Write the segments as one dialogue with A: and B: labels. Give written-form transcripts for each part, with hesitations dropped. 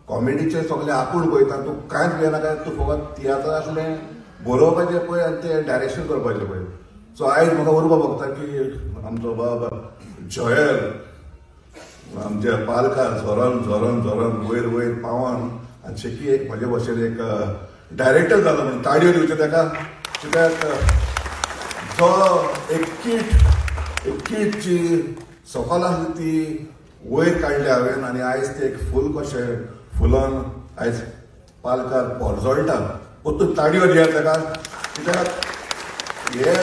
A: कॉमेडीचे सगळे आपूण पळयता, तूं कांयच घेयना, तूं फकत तियात्र आसलें बरोवपाचें पळय आनी तें डायरेक्शन करपाचें पळय. सो आयज म्हाका उर्बा भोगता की आमचो बाब जॉयल आमच्या पालकार झरोन झरोन झरोन वयर वयर पावन आनी शेकी एक म्हजे भशेन एक डायरेक्टर जालो म्हणून ताळयो दिवच्यो ताका. कित्याक जो एक कीट जी सकल आसली ती वयर काडली हांवें आनी आयज ते एक फूल कशें फुलोन आयज पालकार पोरजळटा. परतून ताळयो दियात ताका, कित्याक हे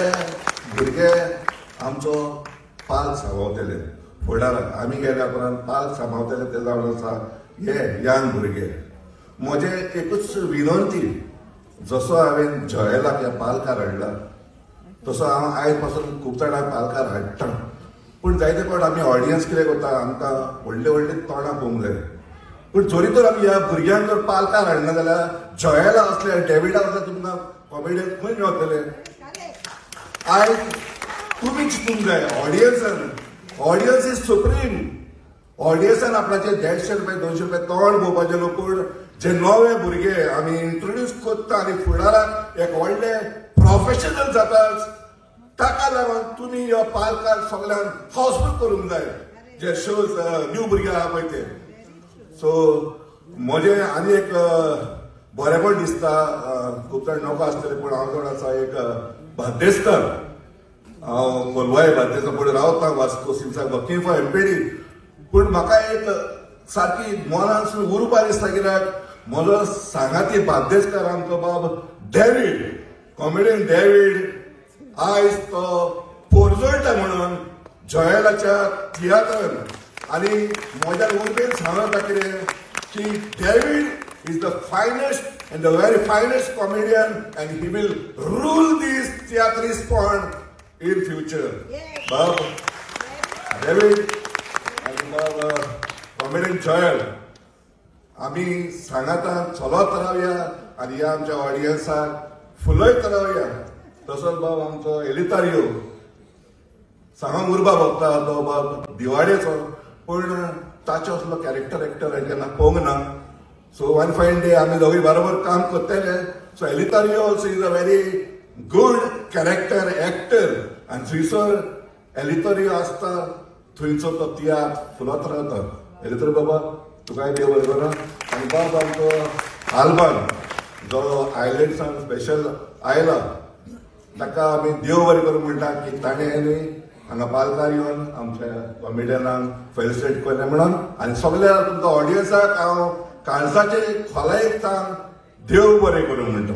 A: भुरगे आमचो पाल सांबाळटले फुडाराक. आमी गेल्या उपरांत पाल सांबाळटले ते जावन आसा हे यंग भुरगे. म्हजें एकूच विनंती, जसो हांवें जॉयलाक ह्या पालकार हाडला तसो हांव आयज पासून खूब जाणांक पालकार हाडटा. पूण जायते फावट आमी ऑडियन्स कितें करता, आमकां व्हडले व्हडले तोंडां पळोवंक जाय. पूण जरी तर आमी ह्या भुरग्यांक जर पालकार हाडना जाल्यार जॉयला असले डेविडा असले तुमकां कॉमेडियन खंय मेळटले? आयज तुमी चिंतूंक जाय, ऑडियन्सान, ऑडियन्स is supreme. ऑडियन्सान आपणाचे 150 रुपया 200 रुपया तोंड पळोवपाचे न्हू, पूण जे नवे भुरगे आमी इंट्रोड्यूस करता आनी फुडाराक एक व्हडले प्रोफेशनल जातात, ताका लागून तुमी ह्या पालकार सगळ्यांक हाऊसफूल करूंक जाय जे शोज न्यू भुरगे आहा पळय ते. सो म्हजें आनी एक बरेंपण दिसता, खूब जाण नको आसतले, पूण हांव जाण आसा एक बार्देसकर, हांव कोलवाय बार्देसा फुडें रावता Vasco since I working for MPD. पूण म्हाका एक सारकी मनान उर्बा दिसता, कित्याक म्हजो सांगाती बार्देसकर आमचो बाब डेवीड, कॉमेडियन डेवीड आयज तो पोरजळटा म्हणून जॉयलाच्या तियात्रान. आनी म्हज्या उर्बेन सांगता कितें की David is the finest and the very finest comedian and he will rule this tiatrist pond in future. बाब डेवीड आनी बाब कॉमेडियन जॉयल आमी सांगातान चलत रावया आनी ह्या आमच्या ऑडियन्साक फुलयत रावया. तसोच बाब आमचो एलितारियो सांगूंक उर्बा भोगता, तो बाब दिवाडेचो, पूण ताचो असलो कॅरेक्टर एक्टर हांवें केन्ना पळोवंक ना. सो वन फायन डे आमी दोगूय बरोबर काम करतले. So Elitario also is a very good character actor आनी थंयसर एलितारियो आसता थंयचो तो तियात्र फुलत रावता. एलितारियो बाबा तुकाय देव बरें करूं. आनी बाब आमचो आल्बान जो आयलंडसान स्पेशल आयला ताका आमी देव बरें करूं म्हणटा की ताणें न्ही हांगा पालकार येवन आमच्या कॉमेडियनांक फेलिसिटेट केलें म्हणून. आनी सगल्या तुमकां ऑडियन्साक हांव काळजाचे खोलायेक सांग देव बरें करूं म्हणटा.